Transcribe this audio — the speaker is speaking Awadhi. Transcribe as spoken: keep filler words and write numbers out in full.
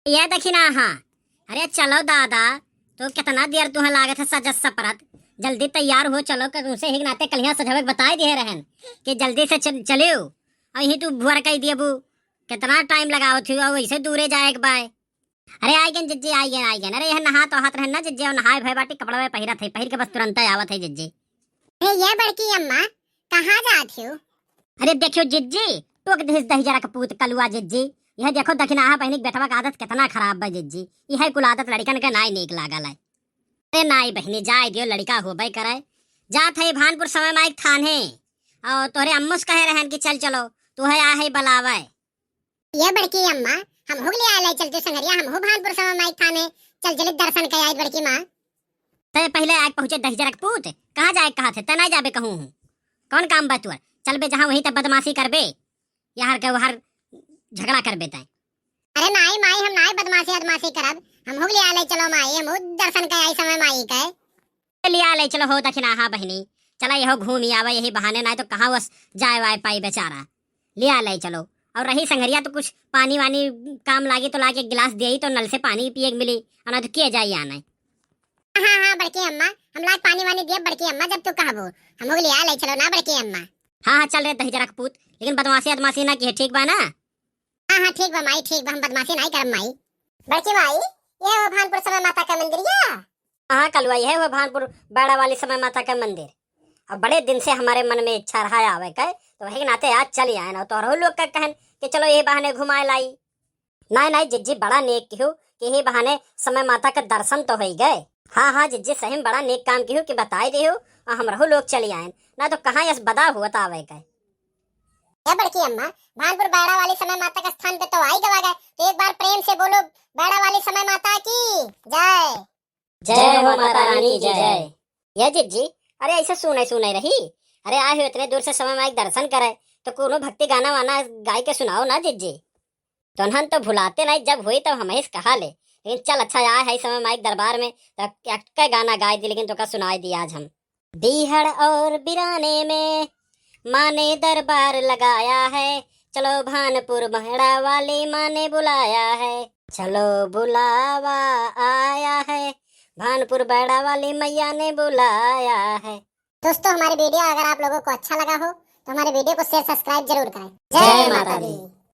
ये देखी ना, हाँ। अरे चलो दादा, तो कितना देर तुहें लागत है सजत सपरत। जल्दी तैयार हो, चलो, कि उसे ही नाते कलिया सजावे के बताए दिए रहन कि जल्दी से चल, चलियो। और यही तू भुअर कह दिए बू, कितना टाइम लगावत हुआ, वैसे दूरे जाए के बाय। अरे आई गन जिज्जी, आई गन, आई गन। अरे यह नहा तो हाथ रहन ना जिज्जी, और नहाए भय बाटी कपड़ा में पहिरत है, पहिर के बस तुरंत आवत है जिज्जी। ए, ये बड़की अम्मा, कहाँ जात हो? अरे देखियो जिज्जी, टोक दिस दहिजरा के पूत कलुआ जिज्जी। यह देखो दखिनाहा बहिनी के बेटवा के आदत कितना खराब बा जिज्जी। यह कुल आदत लड़िकन के नाई नीक लागल है। अरे नाई बहिनी, जाए दियो, लड़िका होबे करे। जात है भानपुर समय माइक थाने। और तोहरे अम्मस कहे रहन कि चल चलो, तू है आ है बलावे। ये बड़की अम्मा, हमहू के लिया ले चलते संगरिया, हमहू भानपुर समय माइक थाने चल चलित दर्शन के आइत बड़की माँ। ते पहिले आइक पहुँचे दहिजरा के पूत, कहाँ जाए कहा थे, ते नाई जाबे कहूँ हूँ। कौन काम बा तुअर? चलबे जहाँ वहीं ते बदमाशी करबे, यहाँ के वहाँ झगड़ा करबे ते। अरे नाई माई, हम नाई बदमाशी अदमाशी करब, हमहू के लिया ले चलो माई, हमहू दर्शन के आई समय माई के। लिया ले चलो हो दखिनाहा बहिनी, चला यहो घूम ही आवा यही बहाने, नाई तो कहाँ वस जाए वाए पाई बेचारा। लिया ले चलो। और रही संगरिया तो कुछ पानी वानी काम लागी तो लाके गिलास दिए तो नल से पानी पिए के मिली, और ना तो किए जाई आने। हाँ, हाँ, बड़की अम्मा, हम लाग पानी वानी दिए बड़की अम्मा, जब तू कहबो, हमहू के लिया ले चलो ना बड़की अम्मा। हाँ, हाँ, चल रे दहिजरा के पूत, लेकिन बदमाशी अदमाशी ना किहे, ठीक बा ना? हाँ, हाँ, ठीक बा माई, ठीक बा, हम बदमाशी नाई करब माई। बड़की माई, ये हो भानपुर समय माता का मंदिरिया? हाँ कलुआ, यह हुआ भानपुर बैड़ा वाली समय माता का मंदिर। अब बड़े दिन से हमारे मन में इच्छा रहा है आवे का, तो वही के नाते आज चल आए ना। तो रहू लोग का कहन कि चलो ये बहाने घुमाए लाई। नाई नाई जिज्जी, बड़ा नेक किहू कि ये बहाने समय माता का दर्शन तो होई गए। हाँ हाँ जिज्जी, सही में बड़ा नेक काम किहू कि बताए दिहू, और हम रहू लोग चल आए, ना तो कहाँ यस बदा हुआ आवे का। ए बड़की अम्मा, भानपुर बैड़ा वाली समय माता के स्थान पे तो आई गवा गए, तो एक बार प्रेम से बोलो, बैड़ा वाली समय माता की जय। जय हो माता रानी की जय। ये जिज्जी, अरे ऐसे सुने सुने रही, अरे आए हो इतने दूर से समय माई के दर्शन करे, तो कोनो भक्ति गाना वाना गाय के सुनाओ ना जिज्जी। तोहन तो भुलाते नहीं, जब हुई तब हम ही कहा ले, लेकिन चल अच्छा आए है समय माई के दरबार में, तो एक गाना गाए दी, लेकिन तोका सुनाए दी आज हम। बीहड़ और बिराने में माँ ने दरबार लगाया है, चलो भानपुर बैड़ा वाली माँ ने बुलाया है, चलो बुलावा आया है, भानपुर बैड़ा वाली मैया ने बुलाया है। दोस्तों, हमारे वीडियो अगर आप लोगों को अच्छा लगा हो तो हमारे वीडियो को शेयर सब्सक्राइब जरूर करें। जय माता दी।